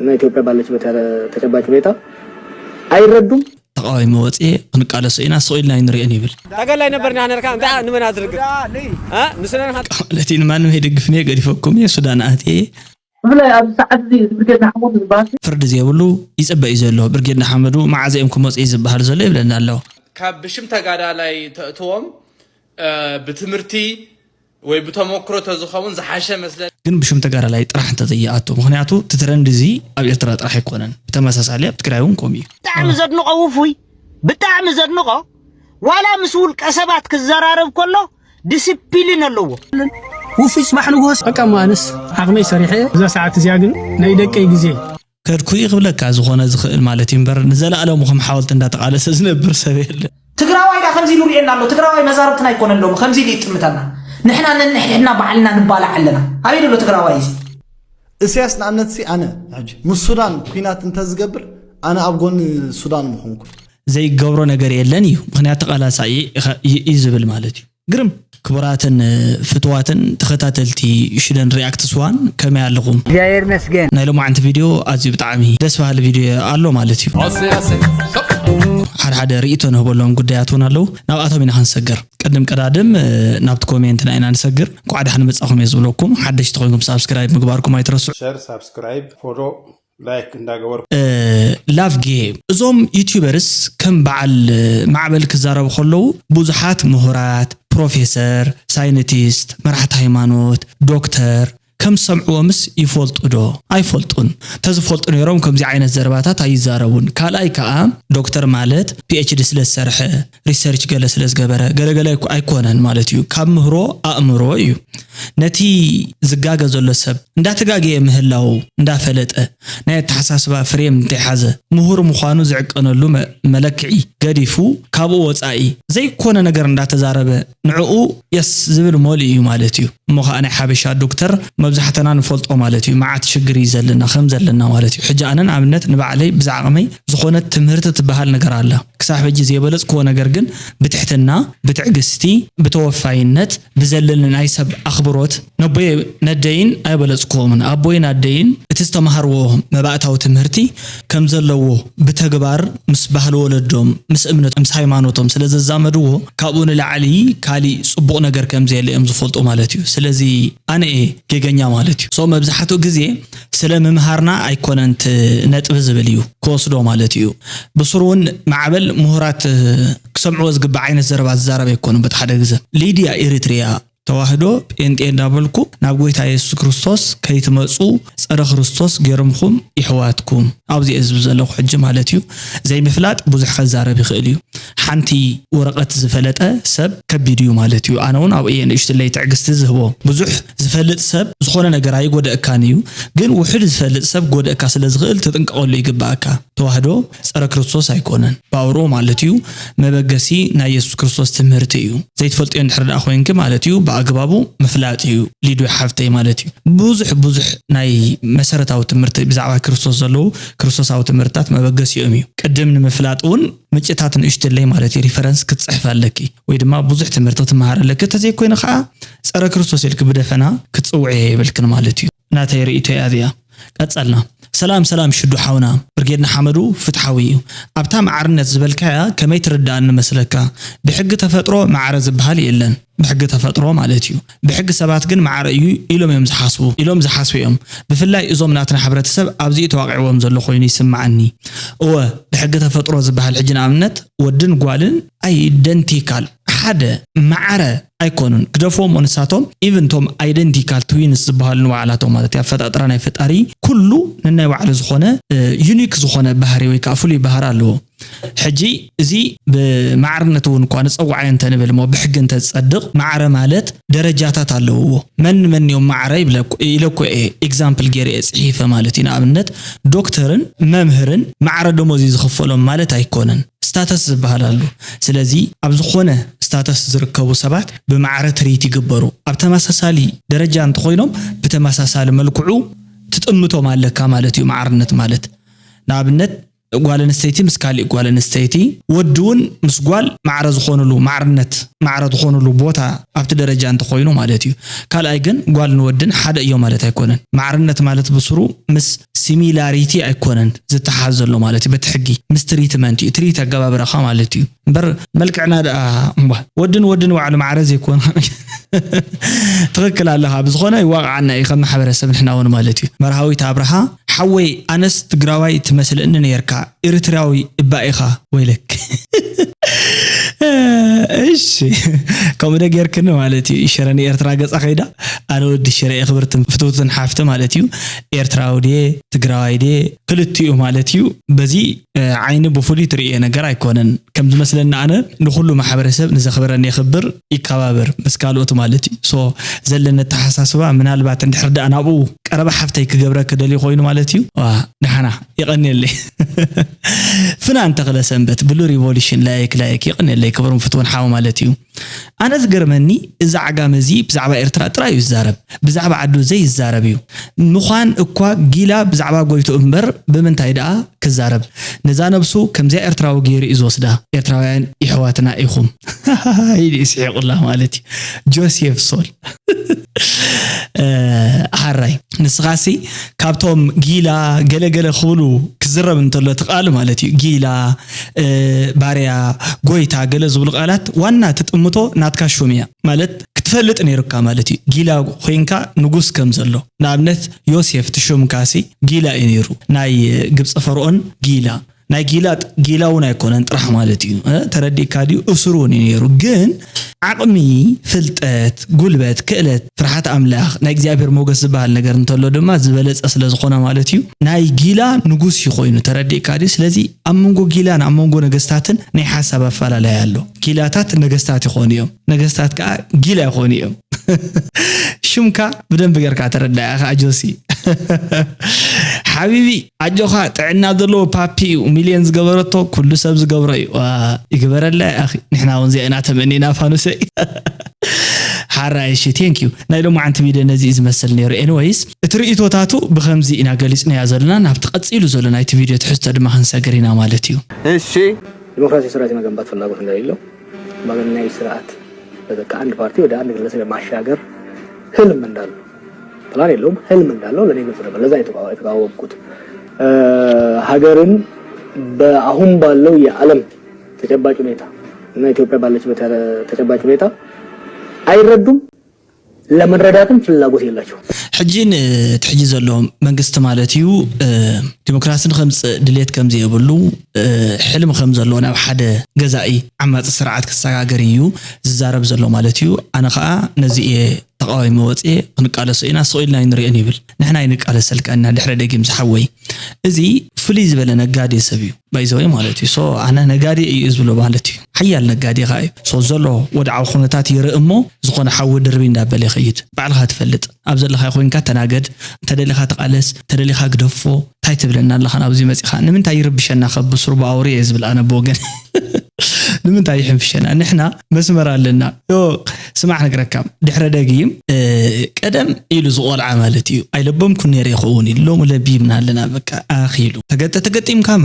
እና ኢትዮጵያ ባለችበት ያለ ተጨባጭ ሁኔታ አይረዱም። ተቃዋሚ ወፅኤ ክንቃለሶ ኢና ስቕ ኢልና ኣይንሪኦን ይብል። ተጋላይ ነበር ንሕና ነርካ እንታይ ንመን ኣድርግ እ ንስና ንኻ ማለት እዩ ንማንም ኣይደግፍን እየ፣ ገዲፈኩም እየ፣ ሱዳን ኣትየ እየ። ብፍላይ ኣብዚ ሰዓት እዚ ብርጌድ ንሓመዱ ዝበሃል ፍርዲ ዘይብሉ ይፅበ እዩ ዘሎ። ብርጌድ ንሓመዱ መዓዘ እዮም ክመፁ እዩ ዝበሃል ዘሎ ይብለና ኣሎ። ካብ ብሽም ተጋዳላይ ተእትዎም ብትምህርቲ ወይ ብተመክሮ ተዝኸውን ዝሓሸ መስለ። ግን ብሽም ተጋዳላይ ጥራሕ እንተዘይኣቱ፣ ምክንያቱ እቲ ትረንድ እዚ ኣብ ኤርትራ ጥራሕ ኣይኮነን፣ ብተመሳሳሊ ኣብ ትግራይ እውን ከምኡ እዩ። ብጣዕሚ ዘድንቆ ውፉይ ብጣዕሚ ዘድንቆ ዋላ ምስ ውልቀ ሰባት ክዘራረብ ከሎ ዲስፕሊን ኣለዎ። ውፉይ ጽባሕ ንግሆ በቃ እሞ ኣነስ ዓቕመይ ሰሪሐ እየ። እዛ ሰዓት እዚኣ ግን ናይ ደቀይ ግዜ ከድኩ እዩ ክብለካ ዝኾነ ዝኽእል ማለት እዩ እምበር ንዘለኣለሙ ከም ሓወልቲ እንዳተቓለሰ ዝነብር ሰብ የለን። ትግራዋይ ዳ ከምዚ ኢሉ ሪኤና ኣሎ። ትግራዋይ መዛርብትና ኣይኮነን ሎሚ ከምዚ ኢሉ ይጥምተና። ንሕና ነንሕድሕድና ባዕልና ንባላዕ ኣለና። ኣበይ ደሎ ትግራዋይ እዚ? እስያስ ንኣብነት ሲ ኣነ ሕጂ ምስ ሱዳን ኩናት እንተዝገብር ኣነ ኣብ ጎኒ ሱዳን ምኾንኩ። ዘይገብሮ ነገር የለን እዩ ምክንያት ተቓላሳይ እዩ ዝብል ማለት እዩ። ግርም ክቡራትን ፍትዋትን ተኸታተልቲ ሽደን ሪያክትስ ዋን ከመይ ኣለኹም? እግዚኣብሔር ይመስገን። ናይ ሎማዓንቲ ቪድዮ ኣዝዩ ብጣዕሚ ደስ በሃሊ ቪድዮ ኣሎ ማለት እዩ። ሓደ ሓደ ርእይቶ ንህበሎም ጉዳያት እውን ኣለዉ። ናብኣቶም ኢና ክንሰግር። ቅድም ቀዳድም ናብቲ ኮሜንትና ኢና ንሰግር። እንኳዕ ደሓን መጻኹም እየ ዝብለኩም። ሓደሽቲ ኮይንኩም ሳብስክራይብ ምግባርኩም ኣይትረስዑ። ሸር ሳብስክራይብ ፎሎ ላይክ እንዳገበርኩ ላቭ ጌም እዞም ዩቲዩበርስ ከም በዓል ማዕበል ክዛረቡ ከለዉ ብዙሓት ምሁራት ፕሮፌሰር ሳይንቲስት መራሕቲ ሃይማኖት ዶክተር ከም ዝሰምዕዎምስ ይፈልጡ ዶ ኣይፈልጡን ተዝፈልጡ ነይሮም ከምዚ ዓይነት ዘረባታት ኣይዛረቡን ካልኣይ ከዓ ዶክተር ማለት ፒኤችዲ ስለ ዝሰርሐ ሪሰርች ገለ ስለ ዝገበረ ገለገለ ኣይኮነን ማለት እዩ ካብ ምህሮ ኣእምሮ እዩ ነቲ ዝጋገ ዘሎ ሰብ እንዳተጋገየ ምህላው እንዳፈለጠ ናይ ኣተሓሳስባ ፍሬም እንተይሓዘ ምሁር ምዃኑ ዝዕቀነሉ መለክዒ ገዲፉ ካብኡ ወፃኢ ዘይኮነ ነገር እንዳተዛረበ ንዕኡ የስ ዝብል ሞል እዩ ማለት እዩ እሞ ከዓ ናይ ሓበሻ ዶክተር መብዛሕተና ንፈልጦ ማለት እዩ መዓት ሽግር እዩ ዘለና ከም ዘለና ማለት እዩ ሕጂ ኣነ ንኣብነት ንባዕለይ ብዛዕቕመይ ዝኾነት ትምህርቲ ትበሃል ነገር ኣላ ክሳብ ሕጂ ዘይበለፅክዎ ነገር ግን ብትሕትና ብትዕግስቲ ብተወፋይነት ብዘለኒ ናይ ሰብ ኣኽብሮት ነቦየ ነደይን ኣይበለፅክዎምን ኣቦይን ኣደይን እቲ ዝተምሃርዎ መባእታዊ ትምህርቲ ከም ዘለዎ ብተግባር ምስ ባህሊ ወለዶም ምስ እምነቶም ምስ ሃይማኖቶም ስለ ዘዛመድዎ ካብኡ ንላዕሊ ካሊእ ፅቡቕ ነገር ከም ዘየለ እዮም ዝፈልጡ ማለት እዩ ስለዚ ኣነ እየ ጌገኛ ማለት እዩ so መብዛሕትኡ ግዜ ስለ ምምሃርና ኣይኮነን እቲ ነጥቢ ዝብል እዩ ክወስዶ ማለት እዩ ብስሩ እውን ማዕበል ምሁራት ክሰምዕዎ ዝግባእ ዓይነት ዘረባ ዝዛረብ ኣይኮኑን በቲ ሓደ ግዘ ሊድያ ኤሪትሪያ ተዋህዶ ጴንጤ እንዳበልኩ ናብ ጎይታ የሱስ ክርስቶስ ከይትመፁ ፀረ ክርስቶስ ገርምኹም ይሕዋትኩም ኣብዚ እየ ዝብ ዘለኹ ሕጂ ማለት እዩ ዘይምፍላጥ ብዙሕ ከዛረብ ይኽእል እዩ ሓንቲ ወረቐት ዝፈለጠ ሰብ ከቢድ እዩ ማለት እዩ ኣነ እውን ኣብኡ እየ ንእሽትለይ ትዕግስቲ ዝህቦ ብዙሕ ዝፈልጥ ሰብ ዝኾነ ነገር ኣይጎደእካን እዩ ግን ውሑድ ዝፈልጥ ሰብ ጎደእካ ስለ ዝኽእል ትጥንቀቐሉ ይግባእካ ተዋህዶ ፀረ ክርስቶስ ኣይኮነን ባውሮ ማለት እዩ መበገሲ ናይ የሱስ ክርስቶስ ትምህርቲ እዩ ዘይትፈልጥዮ እንድሕር ደኣ ኮይንኪ ማለት እዩ ብኣግባቡ ምፍላጥ እዩ ሊዱ ሓፍተይ ማለት እዩ ብዙሕ ብዙሕ ናይ መሰረታዊ ትምህርቲ ብዛዕባ ክርስቶስ ዘለዉ ክርስቶሳዊ ትምህርትታት መበገሲኦም እዩ ቅድም ንምፍላጥ እውን ምጭታት ንእሽትለይ ማለት እዩ ሪፈረንስ ክትፅሕፍ ኣለኪ ወይ ድማ ብዙሕ ትምህርቲ ክትመሃር ኣለኪ ተዘይኮይኑ ከዓ ፀረ ክርስቶስ ኢልኪ ብደፈና ክትፅውዕዮ የብልክን ማለት እዩ ናተይ ርእይቶ እያ እዚኣ ቀጸልና ሰላም ሰላም ሽዱ ሓውና ብርጌድ ንሓመዱ ፍትሓዊ እዩ ኣብታ ማዕርነት ዝበልካያ ከመይ ትርድኣኒ መስለካ ብሕጊ ተፈጥሮ ማዕረ ዝበሃል የለን ብሕጊ ተፈጥሮ ማለት እዩ ብሕጊ ሰባት ግን ማዕረ እዩ ኢሎም እዮም ዝሓስቡ ኢሎም ዝሓስቡ እዮም ብፍላይ እዞም ናትና ሕብረተሰብ ኣብዚኡ ተዋቂዕዎም ዘሎ ኮይኑ ይስምዓኒ እወ ብሕጊ ተፈጥሮ ዝበሃል ሕጂ ንኣብነት ወድን ጓልን ኣይደንቲካል ሓደ ማዕረ ኣይኮኑን ግደፎም ንሳቶም even ቶም identical twins ዝበሃሉ ንባዕላቶም ማለት እዩ ኣፈጣጥራ ናይ ፈጣሪ ኩሉ ነናይ ባዕሉ ዝኾነ unique ዝኾነ ባህሪ ወይ ከዓ ፍሉይ ባህሪ ኣለዎ ሕጂ እዚ ብማዕርነት እውን እኳ ንፀዋዓዮ እንተንብል እሞ ብሕጊ እንተዝፀድቕ ማዕረ ማለት ደረጃታት ኣለውዎ መን መን እዮም ማዕረ ኢለ እኮ እየ example ገይረ እየ ፅሒፈ ማለት እዩ ንኣብነት ዶክተርን መምህርን ማዕረ ደሞዝ እዩ ዝኽፈሎም ማለት ኣይኮነን status ዝበሃል ኣሎ ስለዚ ኣብ ዝኾነ status ዝርከቡ ሰባት ብማዕረ treat ይግበሩ ኣብ ተመሳሳሊ ደረጃ እንተኾይኖም ብተመሳሳሊ መልክዑ ትጥምቶም ኣለካ ማለት እዩ ማዕርነት ማለት ንኣብነት ጓል ኣንስተይቲ ምስ ካሊእ ጓል ኣንስተይቲ፣ ወዲ እውን ምስ ጓል ማዕረ ዝኾኑሉ፣ ማዕርነት ማዕረ ዝኾኑሉ ቦታ ኣብቲ ደረጃ እንተኾይኑ ማለት እዩ። ካልኣይ ግን ጓልን ወድን ሓደ እዮም ማለት ኣይኮነን። ማዕርነት ማለት ብስሩ ምስ ሲሚላሪቲ ኣይኮነን ዝተሓዝ ዘሎ ማለት እዩ። በቲ ሕጊ ምስ ትሪትመንት እዩ፣ ትሪት ኣገባብራኻ ማለት እዩ። እምበር መልክዕና ደኣ እምባ ወድን ወድን ባዕሉ ማዕረ ዘይኮነ ትኽክል ኣለኻ። ብዝኾነ ይዋቕዓና እዩ ከም ማሕበረሰብ ንሕና እውን ማለት እዩ። መርሃዊት ኣብርሃ ሓወይ ኣነስ ትግራዋይ ትመስለኒ ነርካ ኤርትራዊ እባ ኢኻ ወይለክ። እሺ ከምኡ ደ ጌርክኒ ማለት እዩ። ሽረ ንኤርትራ ገጻ ከይዳ ኣነ ወዲ ሽረ እየ ክብርትን ፍትውትን ሓፍቲ ማለት እዩ። ኤርትራዊ ድየ ትግራዋይ ድየ ክልቲኡ ማለት እዩ። በዚ ዓይኒ ብፍሉይ ትርእዮ ነገር ኣይኮነን። ከም ዝመስለኒ ኣነ ንኹሉ ማሕበረሰብ ንዘኽብረን የኽብር ይከባበር ምስ ካልኦት ማለት እዩ። ሶ ዘለኒ ኣተሓሳስባ ምናልባት እንድሕር ደኣ ናብኡ ቀረባ ሓፍተይ ክገብረኪ ደልዩ ኮይኑ ማለት እዩ። ዋ ደሓና ይቐንየለይ። ፍናን ተኽለ ሰንበት ብሉ ሪቮሉሽን ላይክ ላይክ ይቐንየለይ ክብርን ፍትውን ሓው ማለት እዩ። ኣነ ዝገርመኒ እዚ ዓጋመ እዚ ብዛዕባ ኤርትራ ጥራይ እዩ ዝዛረብ፣ ብዛዕባ ዓዱ ዘይዛረብ እዩ። ምዃን እኳ ጊላ ብዛዕባ ጎይትኡ እምበር ብምንታይ ደኣ ክዛረብ? ነዛ ነብሱ ከምዚኣ ኤርትራዊ ገይሩ እዩ ዝወስዳ። ኤርትራውያን የሕዋትና ኢኹም። ኢሉ ይስሒቑላ ማለት እዩ። ጆሴፍ ሶል ሓራይ ንስኻሲ ካብቶም ጊላ ገለገለ ክብሉ ክዝረብ እንተሎ እቲ ቃል ማለት እዩ ጊላ ባርያ ጎይታ ገለ ዝብሉ ቃላት ዋና ትጥምቶ ናትካ ሹም እያ ማለት ክትፈልጥ ነይሩካ ማለት እዩ። ጊላ ኮይንካ ንጉስ ከም ዘሎ ንኣብነት ዮሴፍ ትሹምካሲ ጊላ እዩ ነይሩ ናይ ግብፂ ፈርኦን ጊላ ናይ ጊላ ጊላ እውን ኣይኮነን ጥራሕ ማለት እዩ። ተረዲእካ ድዩ? እሱር እውን እዩ ነይሩ። ግን ዓቕሚ፣ ፍልጠት፣ ጉልበት፣ ክእለት፣ ፍርሓት ኣምላኽ፣ ናይ እግዚኣብሔር ሞገስ ዝበሃል ነገር እንተሎ ድማ ዝበለጸ ስለ ዝኾነ ማለት እዩ። ናይ ጊላ ንጉስ እዩ ኮይኑ ተረዲእካ ድዩ? ስለዚ ኣብ መንጎ ጊላን ኣብ መንጎ ነገስታትን ናይ ሓሳብ ኣፈላለያ ኣሎ። ጊላታት ነገስታት ይኾኑ እዮም፣ ነገስታት ከዓ ጊላ ይኾኑ እዮም። ሽምካ ብደንብ ጌርካ ተረዳያ ከዓ ጆሲ። ሓቢቢ ኣጆኻ ጥዕና ዘለዎ ፓፒ እዩ ሚልዮን ዝገበረቶ ኩሉ ሰብ ዝገብሮ እዩ። ይግበረላ ኣኺ ንሕና እውን ዚኣና ተመኒና ፋኑሰይ። ሓራይ እሺ ቴንክ ዩ ናይ ሎማዓንቲ ቪድዮ ነዚ እዩ ዝመስል ነይሩ። ኤኒወይስ እቲ ርእይቶታቱ ብኸምዚ ኢና ገሊፅናያ ዘለና። ናብቲ ቀፂሉ ዘሎ ናይቲ ቪድዮ ትሕዝቶ ድማ ክንሰግር ኢና ማለት እዩ። እሺ ዲሞክራሲያዊ ስርዓት የመገንባት ፍላጎት እንደሌለው አምባገነናዊ ስርዓት በቃ አንድ ፓርቲ ወደ አንድ ግለሰብ የማሻገር ህልም እንዳለው ፕላን የለውም ህልም እንዳለው ለእኔ ግልጽ ነበር። ለዛ የተቃወምኩት ሀገርን በአሁን ባለው የዓለም ተጨባጭ ሁኔታ እና ኢትዮጵያ ባለችበት ተጨባጭ ሁኔታ አይረዱም። ለመረዳትም ፍላጎት የላቸው። ሕጂ ንትሕጂ ዘሎ መንግስቲ ማለት እዩ ዲሞክራሲ ንከምፅእ ድሌት ከምዘየብሉ ሕልሚ ከምዘለዎ ናብ ሓደ ገዛኢ ዓማፂ ስርዓት ክሰጋገር እዩ ዝዛረብ ዘሎ ማለት እዩ። ኣነ ከዓ ነዚ እየ ተቃዋሚ ወፅኤ ክንቃለሶ ኢና ስቕ ኢልና ኣይንሪኦን ይብል። ንሕና ኣይንቃለሰልካ ኢና ድሕረ ደጊም ዝሓወይ። እዚ ፍልይ ዝበለ ነጋዴ ሰብ እዩ። ባይዘወይ ማለት እዩ ሶ ኣነ ነጋዴ እዩ ዝብሎ ማለት እዩ ሓያል ነጋዴ ከዓ እዩ ሶ ዘሎ ወድዓዊ ኩነታት ይርኢ እሞ ዝኾነ ሓዊ ድርቢ እንዳበለ ይኸይድ ባዕልኻ ትፈልጥ ኣብ ዘለኻ ኮይንካ ተናገድ እንተደሊኻ ተቓለስ እንተደሊኻ ግደፎ እንታይ ትብለና ኣለኻ ናብዚ መፂኻ ንምንታይ ይርብሸና ከብስሩ ብኣውሪ እየ ዝብል ኣነ ብወገን ንምንታይ ይሕንፍሸና ንሕና መስመር ኣለና ስማዕ ነግረካ ድሕረ ደጊም ቀደም ኢሉ ዝቆልዓ ማለት እዩ ኣይለበምኩ ነይረ ይኸውን ኢሉ ሎሚ ለቢብና ኣለና በቃ ኣኺሉ ተገጠ ተገጢምካማ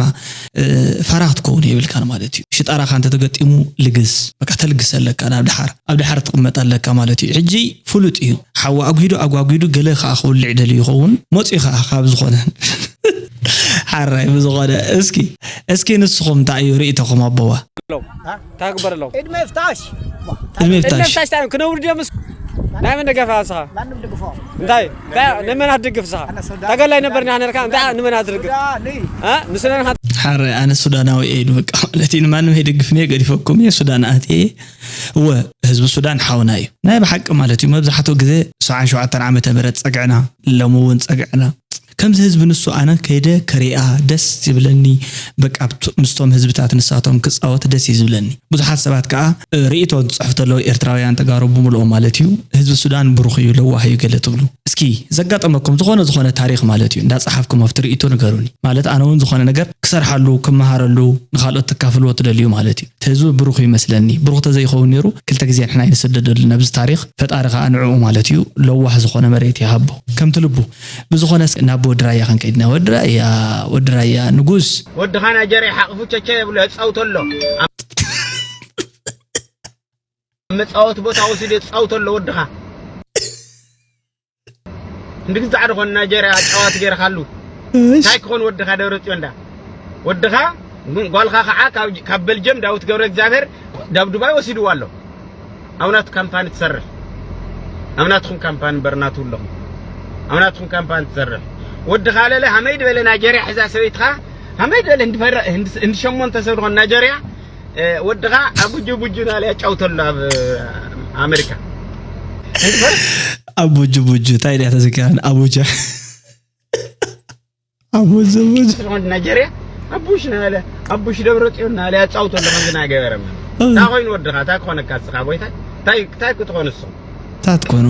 ፋራ ክትከውን የብልካን ማለት እዩ ሽጣራኻ እንተ ተገጢሙ ልግስ በቃ ተልግስ ኣለካ ናብ ድሓር ኣብ ድሓር ትቕመጥ ኣለካ ማለት እዩ ሕጂ ፍሉጥ እዩ ሓዊ ኣጒዱ ኣጓጒዱ ገለ ከዓ ክውልዕ ደልዩ ይኸውን መፅኡ ከዓ ካብ ዝኾነ ሓራይ ብዝኾነ እስኪ እስኪ ንስኹም እንታይ እዩ ርእይቶኹም ኣቦዋ እንታይ ክግበር ኣለዎ? ዕድመ ይፍታሽ። ዕድመ ይፍታሽ። ዕድመ ይፍታሽ እንታይ ክነብሩ ድዮም? ምስ ናይ መን ደገፍ ኣንስኻ? ማንም ድግፎ። እንታይ? እንታይ ንመን ኣትድግፍ ንስኻ? ኣነ ሱዳን። ተገላይ ነበር ኢና ነርካ እንታይ ንመን ኣትድግፍ? ሱዳን። እ? ንስለና ሓ- ሓረ ኣነ ሱዳናዊ እየ ኢሉ በቃ ማለት እዩ ንማንም ኣይደግፍን እየ ገዲፈኩም እየ ሱዳን ኣትየ እየ እወ ህዝቢ ሱዳን ሓውና እዩ ናይ ብሓቂ ማለት እዩ መብዛሕትኡ ግዜ ሰብዓን ሸውዓተን ዓመተ ምህረት ጸግዕና ሎሚ እውን ጸግዕና ከምዚ ህዝቢ ንሱ ኣነ ከይደ ክሪኣ ደስ ይብለኒ በቃ ምስቶም ህዝብታት ንሳቶም ክፃወት ደስ እዩ ዝብለኒ ብዙሓት ሰባት ከዓ ርእይቶ ዝፅሕፉ ተለዉ ኤርትራውያን ተጋሩ ብምልኦም ማለት እዩ ህዝቢ ሱዳን ብሩኽ እዩ ለዋህ እዩ ገለ ትብሉ እስኪ ዘጋጠመኩም ዝኾነ ዝኾነ ታሪኽ ማለት እዩ እንዳጸሓፍኩም ኣብቲ ርእይቶ ንገሩኒ። ማለት ኣነ እውን ዝኾነ ነገር ክሰርሓሉ፣ ክመሃረሉ፣ ንኻልኦት ተካፍልዎ ትደልዩ ማለት እዩ። እቲ ህዝቢ ብሩኽ ይመስለኒ። ብሩኽ ተዘይኸውን ነይሩ ክልተ ግዜ ንሕና ኣይንስደደሉን ኣብዚ ታሪኽ። ፈጣሪ ከኣ ንዕኡ ማለት እዩ ለዋህ ዝኾነ መሬት ይሃቦ ከምቲ ልቡ። ብዝኾነ እስኪ ናብ ወዲ ራያ ክንከይድና። ወዲ ራያ፣ ወዲ ራያ ንጉስ። ወድኻ ናይጀርያ ሓቕፉ ቸቸ የብሎ የጻውቶ ኣሎ። ኣብ መጻወቲ ቦታ ወሲዱ የጻውቶ ኣሎ ወድኻ። እንድግዛዕ ድኾን ናይጀርያ ጫዋት ገይርካሉ። እንታይ ክኾን ወድኻ ደብረ ጽዮን ዳ? ወድኻ ጓልኻ ከዓ ካብ፣ ካብ በልጀም ዳዊት ገብረ እግዚኣብሔር ዳብ ዱባይ ወሲድዋ ኣሎ። ኣብ ናቱ ካምፓኒ ትሰርሕ። ኣብ ናትኩም ካምፓኒ እምበር ናቱ ኣለኹም። ኣብ ናትኩም ካምፓኒ ትሰርሕ። ወድኻ ለለ ሃመይ ድበለ ናይጀርያ ሕዛ ሰበይትኻ ሃመይ ድበለ ህንዲ ፈረ-፣ ህንዲ፣ ህንዲ ሸሞንተ ሰብ ድኾን ናይጀርያ፣ እ፣ ወድኻ ኣብ ቡጁ ቡጁ ናለ ያጫውተሉ ኣብ፣ እ፣ ኣሜሪካ። ህንዲ ፈረ-፣ ኣብ ቡጁ ቡጁ እንታይ ድያ ተዘኪራን ኣቡጃ። ኣብ ቡጁ ቡጁ። ናይጀርያ ኣቡሽ ናለ፣ ኣቡሽ ደብረ ጽዮን ናለ ያጫውተሉ ከምዚ ናገበረ። እ። እንታይ ኮይኑ ወድኻ፣ እንታይ ክኾነካ እስኻ ጎይታይ? እንታይ፣ እንታይ ክትኾን እሱ? ታት ኮኑ።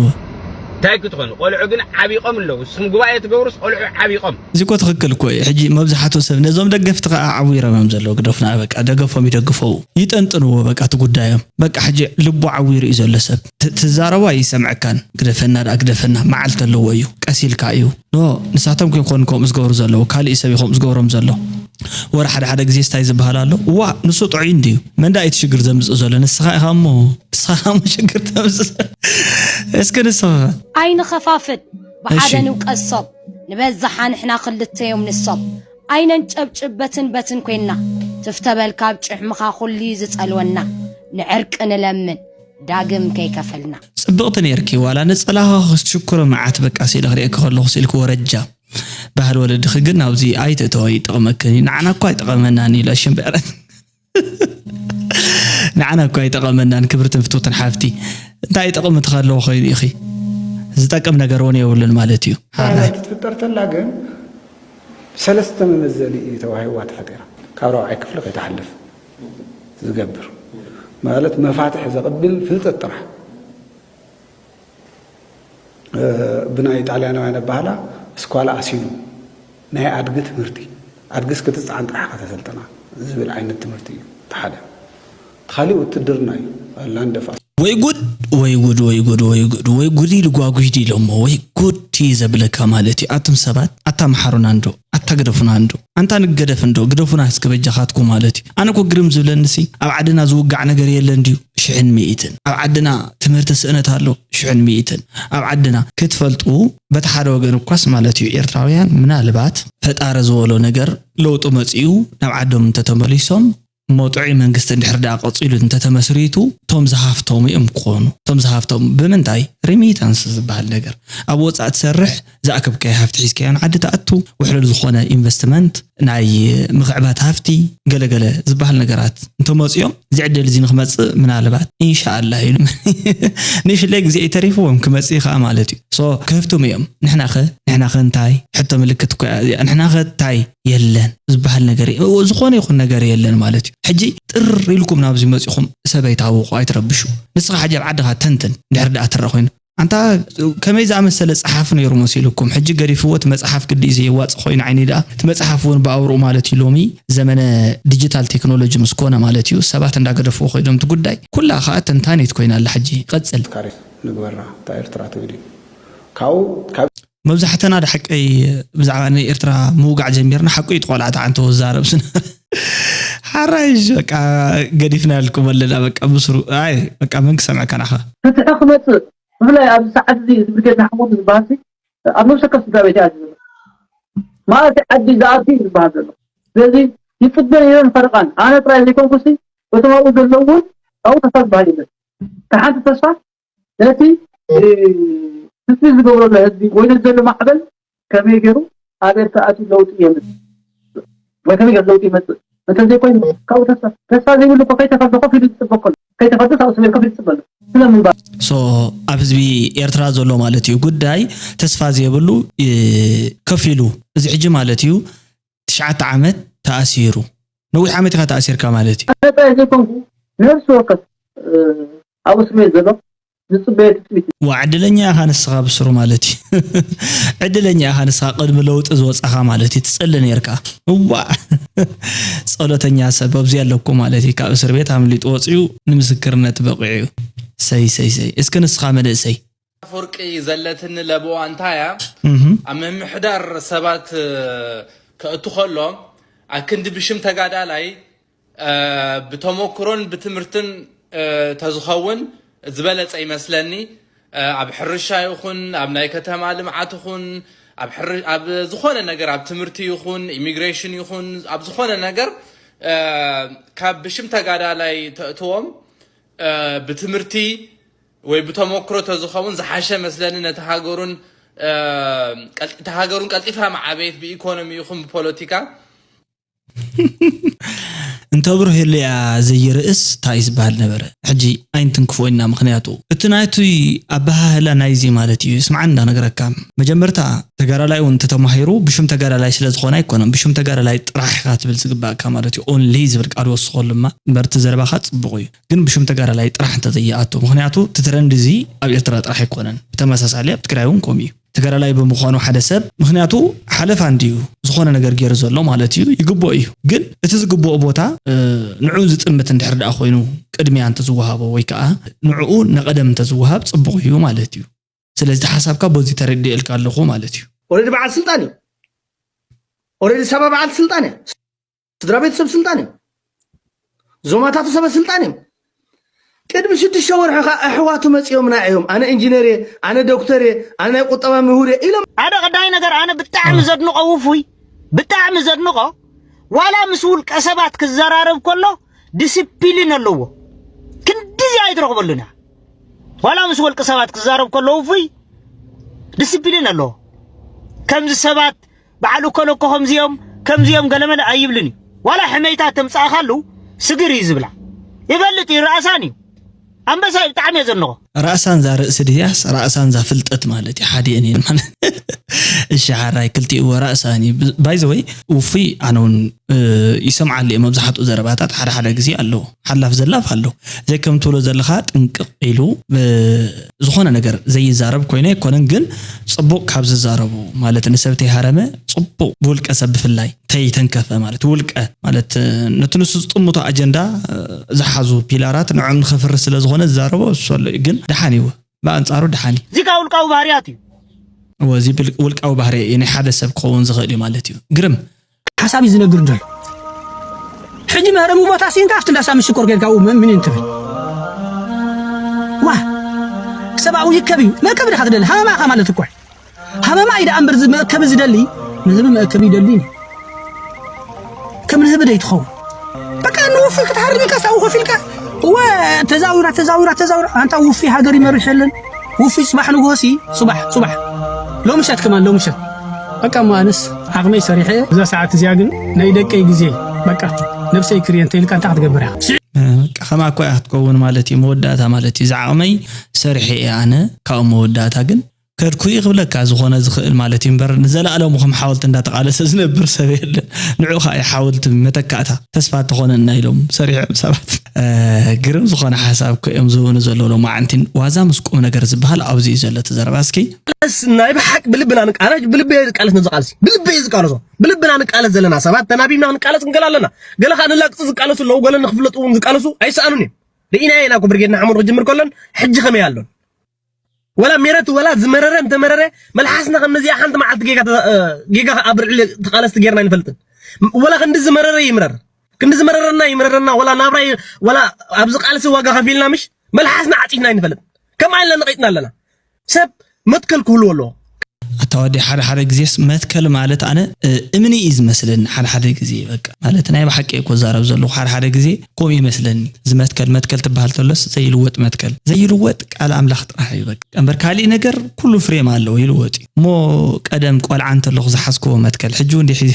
እንታይ ክትኾኑ? ቆልዑ ግን ዓቢቆም ኣለዉ። እስኹም ጉባኤ ትገብሩስ ቆልዑ ዓቢቆም። እዚ እኮ ትኽክል እኮ እዩ። ሕጂ መብዛሕትኡ ሰብ ነዞም ደገፍቲ ከኣ ዓዊሮም እዮም ዘለዉ። ግደፉና በቃ፣ ደገፎም ይደግፈው። ይጠንጥንዎ በቃ እቲ ጉዳዮም። በቃ ሕጂ ልቡ ዓዊሩ እዩ ዘሎ ሰብ። ት-፣ ትዛረቦ ኣይሰምዐካን። ግደፈና ደኣ ግደፈና። መዓልቲ ኣለዎ እዩ። ቀስ ኢልካ እዩ። ኖ፣ ንሳቶም ከይኮኑ ከምኡ ዝገብሩ ዘለዉ። ካሊእ ሰብ እዩ ከምኡ ዝገብሮም ዘሎ። ወረ ሓደ ሓደ ግዜ ስታይ ዝበሃል ኣሎ። እዋ፣ ንሱ ጥዑይ እንድዩ። መን ደኣ እዩ እቲ ሽግር ዘምጽእ ዘሎ? ንስኻ ኢኻ እሞ። ንስኻ ኢኻ እሞ ሽግር ተምጽእ። እስኪ ንስኻ። ኣይንኸፋፍል፣ ብሓደ እሺ። ንውቀሶም። ንበዝሓ ንሕና ክልተ እዮም ንሶም። ኣይነንጨብጭብ በትን በትን ኮይንና። ትፍተበል ካብ ጭሕምኻ ኩሉ እዩ ዝጸልወና። ንዕርቂ ንለምን፣ ዳግም ከይከፈልና። ጽብቕቲ ኔርኪ፣ ዋላ ንጸላኻ ክትሽኩሮ መዓት በቃ ስኢለ ክርእየኪ ከለኹ ስኢልኪ ወረጃ። ባህሊ ወለድኺ ግን ናብዚ ኣይትእተዎ፣ ኣይጠቕመክን እዩ። ንዓና እኳ ኣይጠቐመናን እዩ ላሽን በዕረት። ንዓና እኳ ኣይጠቐመናን፣ ክብርትን ፍትውትን ሓፍቲ። እንታይ ጠቕሚ ትኸለዎ ኮይኑ ኢኺ? ዝጠቅም ነገር እውን የብሉን ማለት እዩ። ሓራይ። ትፍጠር ተላ ግን ሰለስተ መመዘኒ እዩ ተዋሂብዋ ተፈጢራ። ካብ ራብዓይ ክፍሊ ከይትሓልፍ ዝገብር። ማለት መፋትሕ ዘቕብል ፍልጠት ጥራሕ። እ፣ ብናይ ጣልያናውያን ኣበሃህላ ስኳላ ኣሲሉ ናይ ኣድጊ ትምህርቲ። ኣድጊስ ክትጽዓን ጥራሕ ኢኻ ተሰልጥና ዝብል ዓይነት ትምህርቲ እዩ። እቲ ሓደ። እቲ ካሊእ ውትድርና እዩ። ላንድ ኦፍ ወይ ጉድ፣ ወይ ጉድ፣ ወይ ጉድ፣ ወይ ጉድ፣ ወይ ጉድ ኢሉ ጓጉይ ድዩ ኢሎሞ፣ ወይ ጉድ እዩ ዘብለካ ማለት እዩ። ኣቱም ሰባት፣ ኣታ መሓሩና እንዶ፣ ኣታ ግደፉና እንዶ፣ ኣንታ ንገደፍ እንዶ፣ ግደፉና እስከ በጃኻትኩም ማለት እዩ። ኣነ እኮ ግርም ዝብለንሲ፣ ኣብ ዓድና ዝውጋዕ ነገር የለን ድዩ? ሽሕን ሚእትን። ኣብ ዓድና ትምህርቲ ስእነት ኣሎ፣ ሽሕን ሚእትን። ኣብ ዓድና ክትፈልጡ፣ በቲ ሓደ ወገን እኳስ ማለት እዩ፣ ኤርትራውያን ምናልባት ፈጣሪ ዝበሎ ነገር ለውጢ መጺኡ ናብ ዓዶም እንተተመሊሶም፣ እሞ ጥዑይ መንግስቲ እንድሕር ደኣ ቀጺሉ እንተተመስሪቱ፣ እቶም ዝሃፍተሙ እዮም ክኾኑ። እቶም ዝሃፍተሙ ብምንታይ? ሪሚታንስ ዝበሃል ነገር። ኣብ ወጻኢ ትሰርሕ፣ ዝኣከብካዮ ሃፍቲ ሒዝካዮ ንዓዲ ትኣቱ፣ ውሕሉል ዝኾነ ኢንቨስትመንት፣ ናይ ምኽዕባት ሃፍቲ፣ ገለገለ ዝበሃል ነገራት እንተመጺኦም፣ እዚ ዕድል እዚ ንክመጽእ ምናልባት ኢንሻኣላህ ኢሉ ንእሽለይ ግዜ እዩ ተሪፍዎም ክመጽእ ይኽኣ ማለት እዩ። ሶ ክህፍትሙ እዮም። ንሕናኸ፣ ንሕናኸ እንታይ? ሕቶ ምልክት እኮ እያ እዚኣ። ንሕናኸ እንታይ? የለን ዝበሃል ነገር የ-፣ እ-፣ ዝኾነ ይኹን ነገር የለን ማለት እዩ። ሕጂ ጥር ኢልኩም ናብዚ መጺኹም ሰብ ኣይታውቑ፣ ኣይትረብሹ። ንስኻ ሕጂ ኣብ ዓድኻ ተንትን፣ እንድሕር ደኣ ትረኣ ኮይኑ፣ ኣንታ ከመይ ዝኣመሰለ ጸሓፊ ነይሩ መሲሉኩም? ሕጂ ገዲፍዎ፣ እቲ መጽሓፍ ግዲ እዩ ዘየዋጽእ ኮይኑ ዓይኒ ደኣ፣ እቲ መጽሓፍ እውን ብኣውርኡ ማለት እዩ። ሎሚ ዘመነ ዲጂታል ቴክኖሎጂ ምስ ኮነ ማለት እዩ፣ ሰባት እንዳገደፍዎ ኮይዶም እቲ ጉዳይ። ኩላ ከኣ ተንታኒት ኮይና ኣላ ሕጂ። ይቐጽል። ካሬ ንግበራ፣ እታ ኤርትራ ትብል እዩ። ካብኡ፣ ካብ መብዛሕተና ዳ ሓቀይ ብዛዕባ ናይ ኤርትራ ምውጋዕ ጀሚርና፣ ሓቁ እዩ፣ እቲ ቆልዓ ተዓንተዎ ዝዛረብ ዝነበረ። ሓራይሽ በቃ ገዲፍና ያልኩም ኣለና፣ በቃ ብስሩ። ኣይ በቃ መን ክሰምዐካ ናኻ? ፍትሒ ክመጽእ፣ ብፍላይ ኣብዚ ሰዓት እዚ፣ እዚ ብርጌድ ንሓመዱ ዝበሃል ሲ፣ ኣብ ነብሰ ወከፍ ስድራ ቤት እያ ዘሎ። ማእሲ ዓዲ ዝኣቱ እዩ ዝበሃል ዘሎ። ስለዚ ይጽበ ነይረ ንፈረቓን። ኣነ ጥራይ ዘይኮንኩሲ፣ በቶም ኣብኡ ዘለዉ እውን ኣብኡ ተስፋ ዝበሃል የለን። እታ ሓንቲ ተስፋ ነቲ፣ እ፣ ትጽቢት ዝገብሮ ዘሎ ህዝቢ ወይ ነቲ ዘሎ ማዕበል ከመይ ገይሩ ኣብ ኤርትራ ኣትዩ ለውጢ የምጽእ? ወይ ከመይ ገይሩ ለውጢ ይመጽእ? እንተዘይኮይኑ ካብኡ ተስፋ፣ ተስፋ ዘይብሉ እኮ ከይተፈርደ ኮፍ ኢሉ ዝጽበ እኮ ኣሎ። ከይተፈርደ ኣብኡ ሰሜን ኮፍ ኢሉ ዝጽበ ኣሎ። ስለምንባር ሶ ኣብ ህዝቢ ኤርትራ ዘሎ ማለት እዩ ጉዳይ ተስፋ ዘይብሉ፣ እ፣ ከፊሉ እዚ ሕጂ ማለት እዩ ትሽዓተ ዓመት ተኣሲሩ። ነዊሕ ዓመት ኢኻ ተኣሲርካ ማለት እዩ። ኣነ ጥራይ ዘይኮንኩ ነፍሲ ወከፍ፣ እ፣ ኣብ እስር ቤት ዘሎ ዝፅበየ ትፅቢት። ዋ ዕድለኛ ኢኻ ንስኻ ብስሩ ማለት እዩ። ዕድለኛ ኢኻ ንስኻ ቅድሚ ለውጢ ዝወፃኻ ማለት እዩ። ትፀሊ ነርካ። እዋ ፀሎተኛ ሰብ ኣብዚ ኣለኩ ማለት እዩ። ካብ እስር ቤት ኣምሊጡ ወፂኡ ንምስክርነት በቂዑ እዩ። ሰይ ሰይ ሰይ። እስኪ ንስኻ መንእሰይ ኣፈወርቂ ዘለትኒ ለበዋ እንታይ እያ? እህ ኣብ ምምሕዳር ሰባት እ፣ ከእቱ ከሎ ኣክንዲ ብሽም ተጋዳላይ እ፣ ብተመክሮን ብትምህርትን እ፣ ተዝኸውን ዝበለጸ ይመስለኒ። እ፣ ኣብ ሕርሻ ይኹን ኣብ ናይ ከተማ ልምዓት ይኹን ኣብ ሕር- ኣብ ዝኾነ ነገር ኣብ ትምህርቲ ይኹን ኢሚግሬሽን ይኹን ኣብ ዝኾነ ነገር እ፣ ካብ ብሽም ተጋዳላይ ተእትዎም እ፣ ብትምህርቲ ወይ ብተመክሮ ተዝኸውን ዝሓሸ መስለኒ ነቲ ሃገሩን እ፣ ቀል- እቲ ሃገሩን ቀልጢፋ መዓበየት ብኢኮኖሚ ይኹን ብፖለቲካ እንተብርህ ህልያ ዘይርእስ እንታይ ዝበሃል ነበረ። ሕጂ ኣይንትንክፎ ኢና። ምክንያቱ እቲ ናይቲ ኣበሃህላ ናይዚ ማለት እዩ። ስምዓ እንዳነግረካ መጀመርታ ተጋዳላይ እውን እንተተማሂሩ ብሽም ተጋዳላይ ስለ ዝኾነ ኣይኮነን። ብሽም ተጋዳላይ ጥራሕ ኢኻ ትብል ዝግባእካ ማለት እዩ። ኦንሊ ዝብል ቃል ወስኸሉ እማ እምበር እቲ ዘረባኻ ፅቡቕ እዩ። ግን ብሽም ተጋዳላይ ጥራሕ እንተዘይኣቱ ምክንያቱ እቲ ትረንድ እዚ ኣብ ኤርትራ ጥራሕ ኣይኮነን። ብተመሳሳሊ ኣብ ትግራይ እውን ከምኡ እዩ። ተጋዳላይ ብምዃኑ ሓደ ሰብ ምክንያቱ ሓለፋ እንድዩ ዝኾነ ነገር ገይሩ ዘሎ ማለት እዩ። ይግብኦ እዩ። ግን እቲ ዝግብኦ ቦታ ንዑ ዝጥምት እንድሕር ደኣ ኮይኑ ቅድሚያ እንተዝወሃቦ ወይ ከዓ ንዕኡ ነቐደም እንተዝወሃብ ፅቡቕ እዩ ማለት እዩ። ስለዚ ሓሳብካ በዚ ተረዲኤልካ ኣለኹ ማለት እዩ። ኦረዲ በዓል ስልጣን እዩ። ኦረዲ ሰባ በዓል ስልጣን እያ። ስድራ ቤተሰብ ስልጣን እዮም። ዞማታቱ ሰበ ስልጣን እዮም። ቅድሚ ሽዱሽተ ወርሒ ከዓ ኣሕዋቱ መፂኦምና እዮም። ኣነ ኢንጂነር እየ፣ ኣነ ዶክተር እየ፣ ኣነ ናይ ቁጠባ ምሁር እየ ኢሎም። ሓደ ቀዳይ ነገር ኣነ ብጣዕሚ ዘድንቆ ውፉይ፣ ብጣዕሚ ዘድንቆ ዋላ ምስ ውልቀ ሰባት ክዘራረብ ከሎ ዲስፕሊን ኣለዎ። ክንድዚ ኣይትረኽበሉን እያ። ዋላ ምስ ወልቂ ሰባት ክዛረብ ከሎ ውፉይ ዲስፕሊን ኣለዎ። ከምዚ ሰባት በዓል እኮ ለኮ ከምዚኦም ከምዚኦም ገለመለ ኣይብልን እዩ። ዋላ ሕመይታ ተምፃእካሉ ስግር እዩ ዝብላ። ይፈልጥ እዩ፣ ራእሳን እዩ። ኣንበሳ እዩ፣ ብጣዕሚ እየ ዘድንቆ። ራእሳን ዛ ርእሲ ድያስ ራእሳን ዛ ፍልጠት ማለት እዩ። ሓደ እኔ ማለት እሺ፣ ሓራይ ክልቲኡ ራእሳን እዩ። ባይ ዘ ወይ ውፉይ ኣነ እውን እ፣ ይሰምዓሉ እየ። መብዛሕትኡ ዘረባታት ሓደ ሓደ ግዜ ኣለዎ፣ ሓላፍ ዘላፍ ኣሎ። ዘይ ከም ትብሎ ዘለኻ ጥንቅቕ ኢሉ እ፣ ዝኾነ ነገር ዘይዛረብ ኮይኑ ኣይኮነን፣ ግን ጽቡቕ ካብ ዝዛረቡ ማለት ንሰብ ተይሃረመ ጽቡቕ ብውልቀ ሰብ ብፍላይ ተይተንከፈ ማለት ውልቀ ማለት እ፣ ነቲ ንሱ ዝጥምቶ ኣጀንዳ እ፣ ዝሓዙ ፒላራት ንዕም ንኸፍርስ ስለ ዝኾነ ዝዛረቦ እሱ ኣሎ እዩ። ግን ደሓን እዩ፣ ብኣንጻሩ ደሓን እዩ። እዚ ካብ ውልቃዊ ባህርያት እዩ። እወ፣ እዚ ብልቅ- ውልቃዊ ባህሪ እዩ፣ ናይ ሓደ ሰብ ክኸውን ዝኽእል እዩ ማለት እዩ። ግርም ሓሳብ እዩ ዝነግር ዘሎ። ሕጂ መህረሚ ቦታ ሲንካ ኣብቲ እንዳሳ ምሽኮር ጌርካ ኡ ምን ምን እንትብል ዋ ሰብኣዊ ይከብ እዩ። መእከቢ ድኻ ትደሊ ሃመማ ኢኻ ማለት እኮ እዩ። ሃመማ እዩ ደኣ እምበር እዚ መእከቢ ዝደሊ ንህቢ መእከቢ ይደሊ እዩ። ከም ንህቢ ደይ ትኸውን በቃ ንውፊ ክትሃርም ኢልካ ሳው ኮፍ ኢልካ እወ ተዛዊራ ተዛዊራ ተዛዊራ ኣንታ ውፊ ሃገር ይመርሕ የለን። ውፊ ጽባሕ ንግሆ ሲ ጽባሕ ጽባሕ ሎምሸት ከማን ሎምሸት በቃ እሞ ኣነስ ዓቕመይ ሰሪሐ እዛ ሰዓት እዚኣ ግን ናይ ደቀይ ግዜ በቃ ነብሰይ ክርየ እንተ ኢልካ እንታይ ክትገብር ኢኻ? በቃ ከማ እኮ እያ ክትከውን ማለት እዩ። መወዳእታ ማለት እዩ። ዝዓቕመይ ሰሪሐ እየ ኣነ ካብኡ መወዳእታ ግን ከድኩ እዩ ክብለካ ዝኾነ ዝኽእል ማለት እዩ። እምበር ንዘለኣለሙ ከም ሓወልቲ እንዳተቓለሰ ዝነብር ሰብ የለን። ንዑ ከዓ እዩ ሓወልቲ መተካእታ ተስፋ ተኾነና ኢሎም ሰሪሖም ሰባት። እ፣ ግርም ዝኾነ ሓሳብ እኮ እዮም ዝህቡኒ ዘለዉ ሎማዓንቲ። ዋዛ ምስ ቁም ነገር ዝበሃል ኣብዚ እዩ ዘሎ እቲ ዘረባ። እስኪ ቃለስ ናይ ብሓቂ ብልብና ንቃለስ ብልበየ ዝቃለስ ነዚ ቃልሲ ብልበየ ዝቃለሶ ብልብና ንቃለስ ዘለና ሰባት ተናቢብና ክንቃለስ ክንገል ኣለና። ገለ ከዓ ንላቅፂ ዝቃለሱ ኣለዉ ገለ ንክፍለጡ እውን ዝቃለሱ ኣይሰኣኑን እዮም። ርኢናዮ ኢና እኮ ብርጌድ ንሓመዱ ክጅምር ከሎን ሕጂ ከመይ ኣሎን ወላ ሜረት ወላ ዝመረረ እንተመረረ መልሓስና ከም ነዚኣ ሓንቲ መዓልቲ ጌጋ ተ- እ፣ ጌጋ ኣብ ልዕሊ ተቃለስቲ ጌርና ኣይንፈልጥን። ወላ ክንዲ ዝመረረ ይምረር ክንዲ ዝመረረና ይምረረና ወላ ናብራ ይ- ወላ ኣብዚ ቃልሲ ዋጋ ከፊልና ምሽ መልሓስና ዓፂድና ኣይንፈልጥ። ከምኣ ኢልና ነቂጥና ኣለና። ሰብ መትከል ክህልዎ ኣለዎ። ኣታ ወዲ ሓደ ሓደ ግዜስ መትከል ማለት ኣነ እ፣ እምኒ እዩ ዝመስለኒ ሓደ ሓደ ግዜ በቃ ማለት ናይ ብሓቂ እኮ ዛረብ ዘለኹ ሓደ ሓደ ግዜ ከምኡ ይመስለኒ። እዚ መትከል መትከል ትበሃል ተሎስ ዘይልወጥ መትከል ዘይልወጥ ቃል ኣምላኽ ጥራሕ እዩ በቃ እምበር ካሊእ ነገር ኩሉ ፍሬም ኣለዎ ይልወጥ እዩ እሞ ቀደም ቆልዓ እንተለኹ ዝሓዝክዎ መትከል ሕጂ እውን ሒዚ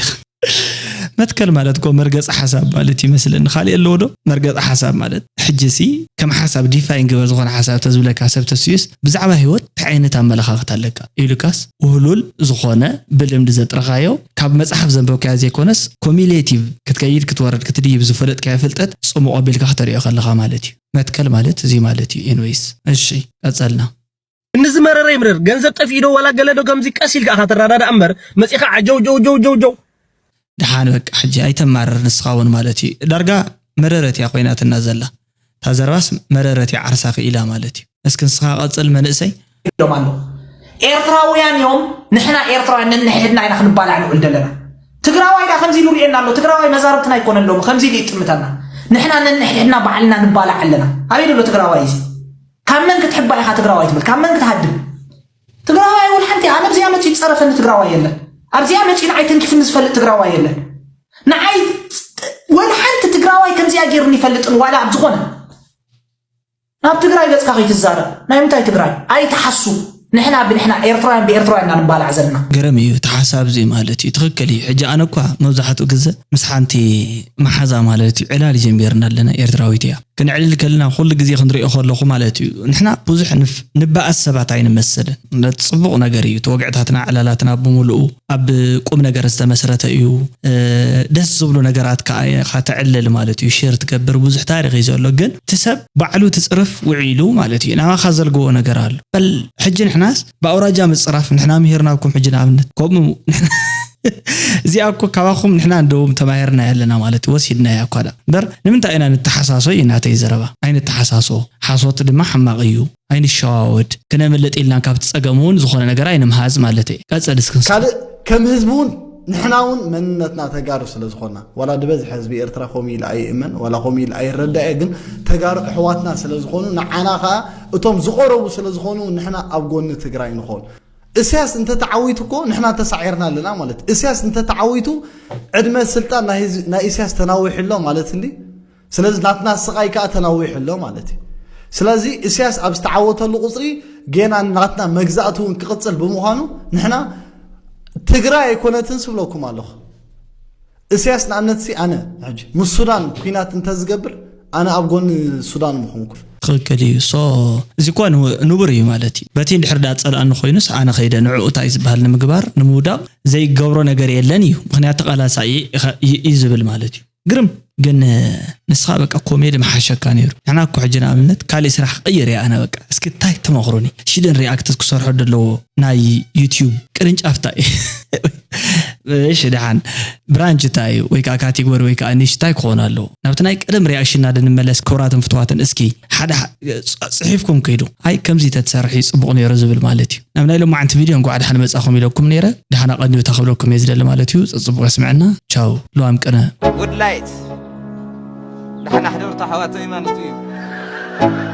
መትከል ማለት እኮ መርገፂ ሓሳብ ማለት ይመስለኒ። ካልእ ኣለዎ ዶ? መርገፂ ሓሳብ ማለት ሕጂ ሲ ከም ሓሳብ ዲፋይን ግበር ዝኾነ ሓሳብ ተዝብለካ ሰብ ተስዩስ ብዛዕባ ህይወት እንታይ ዓይነት ኣመለኻኽታ ኣለካ ኢሉካስ ውህሉል ዝኾነ ብልምዲ ዘጥረኻዮ ካብ መፅሓፍ ዘንበብካዮ ዘይኮነስ ኮሚሌቲቭ ክትከይድ ክትወርድ ክትድይብ ዝፈለጥካዮ ፍልጠት ፅሙቕ ኣቢልካ ክተሪኦ ከለኻ ማለት እዩ። መትከል ማለት እዚ ማለት እዩ። ኤንወይስ እሺ ቀፀልና። እንዚ መረረ ይምረር ገንዘብ ጠፊኡ ዶ ዋላ ገለ ዶ ከምዚ ቀስ ኢልካ ኢኻ ትረዳዳእ እምበር መጺኻ ዓጀው ጀው ጀው ጀው ጀው ደሓን በቃ ሕጂ ኣይተማርር ንስኻ እውን ማለት እዩ። ዳርጋ መረረት እያ ኮይናትና ዘላ። እታ ዘረባስ መረረት እያ ዓርሳ ክኢላ ማለት እዩ። እስኪ ንስኻ ቀጽል መንእሰይ። ኢሎም ኣሎ። ኤርትራውያን እዮም። ንሕና ኤርትራውያን ነንሕድሕድና ኢና ክንባላዕ ንውዕል ዘለና። ትግራዋይ ዳ ከምዚ ኢሉ ሪኤና ኣሎ። ትግራዋይ መዛርብትና ኣይኮነን ሎሚ ከምዚ ኢሉ ይጥምተና። ንሕና ነንሕድሕድና ባዕልና ንባላዕ ኣለና። ኣበይ ዘሎ ትግራዋይ እዚ? ካብ መን ክትሕባእ ኢኻ ትግራዋይ ትብል? ካብ መን ክትሃድም? ትግራዋይ ወላ ሓንቲ ኣነ ኣብዚኣ መፂኡ ዝፀረፈኒ ትግራዋይ የለን። ኣብዚኣ መፂኡ ንዓይ ተንኪፍኒ ዝፈልጥ ትግራዋይ የለን። ንዓይ ወላ ሓንቲ ትግራዋይ ከምዚኣ ገይሩኒ ይፈልጥን ዋላ ኣብ ዝኾነ ናብ ትግራይ ገፅካ ከይትዛረብ ናይ ምንታይ ትግራይ ኣይትሓሱ። ንሕና ብንሕና ኤርትራውያን ብኤርትራውያን ኢና ንባላዕ ዘለና። ገረም እዩ እቲ ሓሳብ እዚ ማለት እዩ። ትኽክል እዩ። ሕጂ ኣነ እኳ መብዛሕትኡ ግዘ ምስ ሓንቲ መሓዛ ማለት እዩ ዕላል ጀሚርና ኣለና። ኤርትራዊት እያ። ክንዕልል ከለና ኩሉ ግዜ ክንሪኦ ከለኹ ማለት እዩ ንሕና ብዙሕ ንፍ- ንበኣስ ሰባት ኣይንመስልን። ጽቡቕ ነገር እዩ። እቲ ወግዕታትና ዕላላትና ብምሉኡ ኣብ ቁም ነገር ዝተመስረተ እዩ። እ፣ ደስ ዝብሉ ነገራት ከዓ ኢኻ ተዕልል ማለት እዩ። ሼር ትገብር ብዙሕ ታሪኽ እዩ ዘሎ። ግን እቲ ሰብ ባዕሉ ትፅርፍ ውዒሉ ማለት እዩ ናባኻ ዘልግቦ ነገር ኣሎ። በል ሕጂ ንሕናስ ብኣውራጃ ምፅራፍ ንሕና ምሂርናኩም ሕጂ ንኣብነት ከምኡ ንሕና እዚኣ እኮ ካባኹም ንሕና እንደውም ተማሂርና ያለና ማለት እዩ። ወሲድናያ እኳ ዳ እምበር ንምንታይ ኢና ንተሓሳሶ እዩ ናተይ ዘረባ። ኣይንተሓሳሶ። ሓሶት ድማ ሕማቕ እዩ። ኣይንሸዋወድ። ክነምልጥ ኢልና ካብቲ ፀገም እውን ዝኾነ ነገር ኣይንምሃዝ ማለት እየ። ቀፅል እስኪ ንስኻ። ካልእ ከም ህዝቢ እውን ንሕና እውን መንነትና ተጋሩ ስለ ዝኾንና ዋላ ዝበዝሐ ህዝቢ ኤርትራ ከምኡ ኢሉ ኣይእመን ዋላ ከምኡ ኢሉ ኣይረዳእ እየ፣ ግን ተጋሩ ኣሕዋትና ስለ ዝኾኑ ንዓና ከዓ እቶም ዝቐረቡ ስለ ዝኾኑ ንሕና ኣብ ጎኒ ትግራይ ንኾን። እስያስ እንተተዓዊቱ እኮ ንሕና ተሳዒርና ኣለና ማለት እዩ። እስያስ እንተተዓዊቱ ዕድመ ስልጣን ናይ ህዝቢ- ናይ እስያስ ተናዊሑ ኣሎ ማለት እንዲ። ስለዚ ናትና ስቓይ ከዓ ተናዊሑ ኣሎ ማለት እዩ። ስለዚ እስያስ ኣብ ዝተዓወተሉ ቁፅሪ ጌና ናትና መግዛእቲ እውን ክቕፅል ብምዃኑ ንሕና ትግራይ ኣይኮነትን ስብለኩም ኣለኹ። እስያስ ንኣብነት ሲ ኣነ ሕጂ ምስ ሱዳን ኩናት እንተዝገብር ኣነ ኣብ ጎኒ ሱዳን ምኾንኩ። ትኽክል እዩ። ሶ እዚ እኳ ንው- ንቡር እዩ ማለት እዩ። በቲ እንድሕር ዳ ጸልኣኒ ኮይኑስ ኣነ ከይደ ንዕኡ እንታይ ዝበሃል ንምግባር ንምውዳቕ ዘይገብሮ ነገር የለን እዩ። ምኽንያቱ ተቓላሳኢ ኢኻ- እዩ እዩ ዝብል ማለት እዩ። ግርም ግን ንስኻ በቃ ኮሜዲ ምሓሸካ ነይሩ። ንሕና እኮ ሕጂ ንኣብነት ካሊእ ስራሕ ክቕይር እየ ኣነ በቃ እስኪ እንታይ ትመኽሩኒ? ሽደን ሪኣክት ክሰርሖ ደለዎ ናይ ዩቲዩብ ቅርንጫፍ እንታይ እዩ? እሺ ደሓን ብራንች እንታይ እዩ ወይ ከዓ ካቴጎሪ ወይ ከዓ ኒሽ እንታይ ክኾኑ ኣለዎ? ናብቲ ናይ ቀደም ሪኣክሽንና ዶ ንመለስ ክቡራትን ፍትዋትን እስኪ ሓደ ጽ- ጽሒፍኩም ከይዱ ኣይ ከምዚ ተትሰርሕ እዩ ጽቡቕ ነይሩ ዝብል ማለት እዩ። ናብ ናይ ሎማዓንቲ ቪድዮ እንኳዕ ደሓን መጻኹም ኢለኩም ነይረ። ደሓን ኣቐንዩ እታ ክብለኩም እየ ዝደሊ ማለት እዩ። ጽጽቡቕ የስምዐና። ቻው። ልዋም ቅነ። ውድላይት ደሓን ኣሕደርቱ ኣሕዋተይ ማለት እዩ።